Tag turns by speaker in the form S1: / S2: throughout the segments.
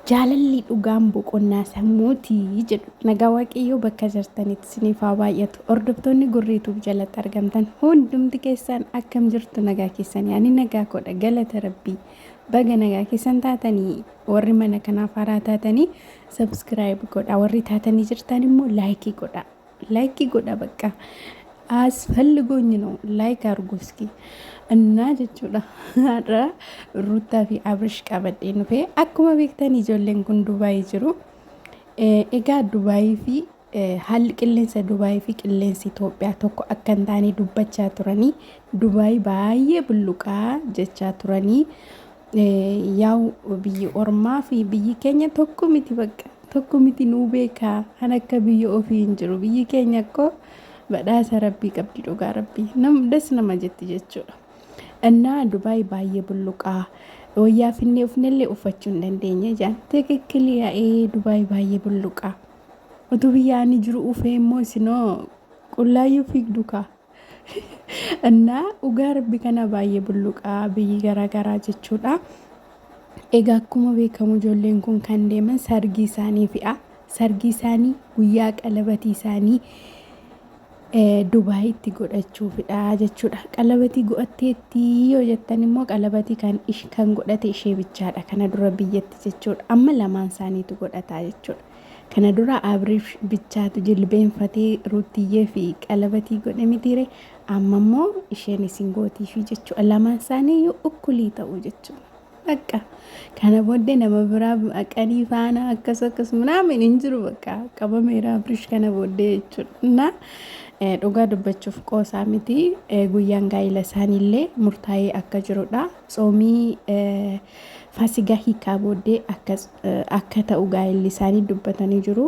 S1: Jaalalli dhugaan boqonnaa sammuuti jedhu. Nagaa Waaqayyoo bakka jirtanitti isiniif haa baay'atu. Hordoftoonni Gurrii Tube jalatti argamtan hundumti keessan akkam jirtu nagaa keessanii? Ani nagaa koodha galata Rabbii. Baga nagaa keessan taatanii warri mana kanaaf haaraa taatanii subscribe godha warri taatanii jirtan immoo like godha. Like godha bakka asፈልጎኝ ነው ላይክ አድርጉ እስኪ እና jechuudha har'a Ruuttaa fi Abrish qabadhee dhufe akkuma beektan ijoolleen kun Dubaayii jiru. Egaa Dubaayii fi haalli qilleensa Dubaayii fi qilleensi Itoophiyaa tokko akka hin taane dubbachaa turanii Dubaayii baay'ee bulluqaa jechaa turanii yaa'u biyyi ormaa fi biyyi keenya tokko miti bakka Tokko miti nuu beekaa kan akka biyya ofii hin jiru biyyi keenya akkoo badhaasa rabbii qabdi dhugaa rabbii nam das nama jetti jechuudha. Innaa Dubaay baay'ee bulluqaa wayyaa finnee ufnellee uffachuu hin dandeenye jaan tikikkili yaa'ee Dubaay baay'ee bulluqaa utuu biyya ani jiru ufee immoo isinoo qullaayyuu fiigdu kaa. Innaa dhugaa rabbi kana baay'ee bulluqaa biyyi garaagaraa jechuudha. Egaa akkuma beekamu ijoolleen kun kan deeman sargii isaaniifidha. Sargii isaanii guyyaa qalabatii isaanii Dubaayitti godhachuufidha jechuudha. Qalabatii godhatteetti yoo jettan immoo qalabatii kan kan godhate ishee bichaadha. Kana dura biyyatti jechuudha. Amma lamaan isaaniitu godhataa jechuudha. Kana dura Abrish bichaatu jilbeenfatee Ruuttiyyee fi qalabatii godhe mitiire amma immoo isheen isin gootiifi jechuudha. Lamaan isaaniiyyuu ukkulii ta'u jechuudha. Bakka kana booddee nama biraa maqanii faana akkas akkas minaamin hin jiru bakka qabameera Abrish kana booddee jechuudha. Na dhugaa dubbachuuf qoosaa miti guyyaan gaa'ila isaaniillee murtaa'ee akka jirudha. Tsoomii Faasigaa hiikaa booddee akka ta'u gaa'illi isaanii dubbatanii jiru.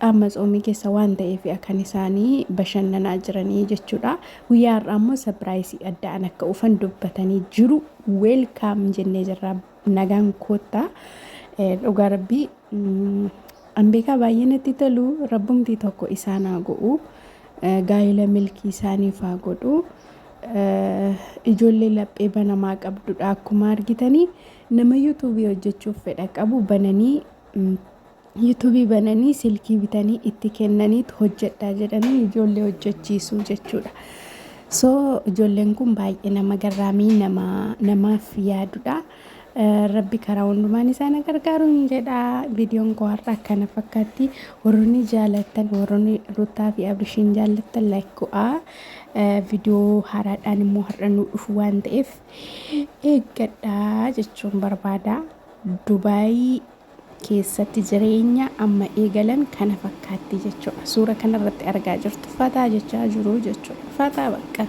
S1: Amma tsoomii keessa waan ta'eef kan isaanii bashannanaa jiranii jechuudha. Guyyaa har'aa immoo sapiraayisii addaan akka ufan dubbatanii jiru. Weelkaam jennee jirra. Nagaan koottaa. Dhugaa rabbii an beekaa baay'ee natti tolu rabbumti tokko isaan haa godhu. Gaa'ila milkii isaaniif haa godhu. Ijoollee laphee banamaa qabdudha akkuma argitanii nama yuutuubii hojjechuuf fedha qabu bananii yuutuubii bananii silkii bitanii itti kennaniit hojjedhaa jedhanii ijoollee hojjechiisuu jechuudha. So ijoolleen kun baay'ee nama garraamii nama namaaf yaadudha. Rabbi karaa hundumaan isaan haa gargaaru hin jedha. Viidiyoon koo har'a akkana fakkaatti. Warroonni jaalattan warroonni Rutaa fi Abrishiin jaallattan like godhaa. Viidiyoo haaraadhaan immoo har'a nu dhufu waan ta'eef eeggadhaa jechuun barbaada. Dubaayii keessatti jireenya amma eegalan kana fakkaatti jechuudha. Suura kanarratti argaa jirtu fataa jechaa jiru jechuudha. Fataa bakka.